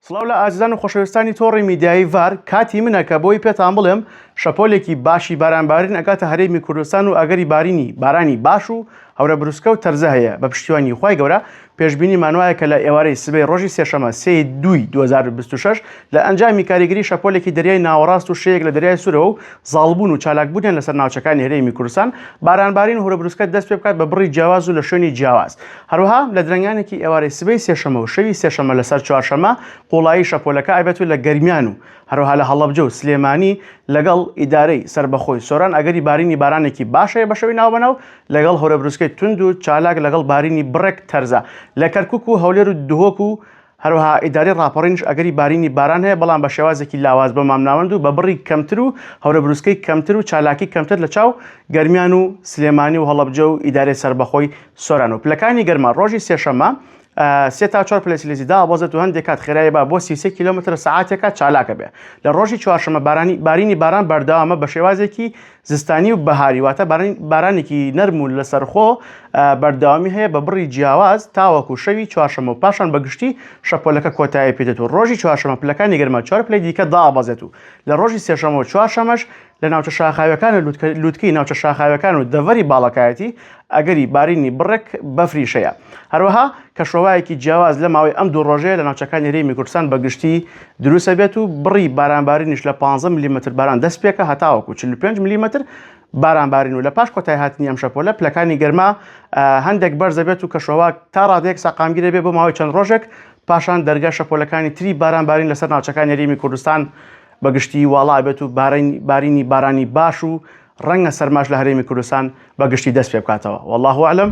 سڵاو لە ئازیزان و خۆشەویستانی تۆڕی میدیایی ڤار، کاتی منە کە بۆی پێتان بڵێم شەپۆلێکی باشی بارانبارین ئەگاتە هەرێمی کوردستان و ئەگەری بارینی بارانی باش و هەورە بروسکە و تەرزە هەیە بە پشتیوانی خوای گەورە پێشبینیمان وایە کە لە ئێوارەی سبەی ڕۆژی سێشەمە سێ دووی 2026 لە ئەنجامی کاریگەری شەپۆلێکی دەریای ناوەڕاست و شەیەک لە دەریای سوورەوە و زاڵبوون و چالاکبوونیان لەسەر ناوچەکانی هەرێمی کوردستان بارانبارین و هەورەبروسکە دەست پێ بکات بە بڕی جیاواز و لە شوێنی جیاواز هەروەها لە درەنگانێکی ئێوارەی سبەی سێشەمە و شەوی سێشەمە لەسەر چوارشەمە قوڵایی شەپۆلەکە ئەبێت و لە گەرمیان و هەروەها لە هەڵەبجە و سلێمانی لەگەڵ ئیدارەی سەربەخۆی سۆران ئەگەری بارینی بارانێکی باش هەیە بە شەوی ناوبەناو لەگەڵ هەورەبروسکەی توند و چالاک لەگەڵ بارینی بڕێک تەرزە لە کەرکوک و هەولێر و دهۆک و هەروەها ئیدارەی ڕاپەڕینیش ئەگەری بارینی باران هەیە بەڵام بە شێوازێکی لاواز بە مامناوەند و بە بڕی کەمتر و هەورەبروسکەی کەمتر و چالاکی کەمتر لە چاو گەرمیان و سلێمانی و هەڵەبجە و ئیدارەی سەربەخۆی سۆران و پلەکانی گەرما ڕۆژی سێشەممە سێ تا چوار پلە سیلیزی دابەزێت و هەندێک کات خێرایی با بۆ 33 کیلۆمەتر سەعاتێکا چالاکە بێ لە ڕۆژی چوارشەممە بارانی بارینی باران بەردەوامە بە شێوازێکی زستانی و بەهاری واتە بارانێکی نەرم و لەسەرخۆ بەردەوامی هەیە بە بڕی جیاواز تاوەکو شەوی چوارشەممە و پاشان بە گشتی شەپۆلەکە کۆتایی پێدێت و ڕۆژی چوارشەممە پلەکانی گەرما چوار پلەی دیکە دابەزێت و لە ڕۆژی سێشەممە و چوارشەمەش لە ناوچە شاخاویەکان و لوتکەی ناوچە شاخاویەکان و دەڤەری باڵەکایەتی ئەگەری بارینی بڕێک بەفریش هەیە. هەروەها کەشوهەوایەکی جیاواز لە ماوەی ئەم دوو ڕۆژەیە لە ناوچەکانی هەرێمی کوردستان بە گشتی دروست ئەبێت و بڕی بارانبارینیش لە 15 ملیمەتر باران دەست پێکە هەتاوەکو 45 ملیمەتر بارانبارین و لە پاش کۆتایی هاتنی ئەم شەپۆلە پلەکانی گەرما هەندێک بەرز دەبێت و کەشوهەوا تا ڕادەیەک سەقامگیر دەبێت بۆ ماوەی چەند ڕۆژێک پاشان دەرگا شەپۆلەکانی تری بارانبارین لەسەر ناوچەکانی هەرێمی کوردستان بە گشتی واڵا بێت و بارینی بارانی باش و ڕەنگە سەرماش لە هەرێمی کوردستان بە گشتی دەست پێ بکاتەوە واللە اعلم.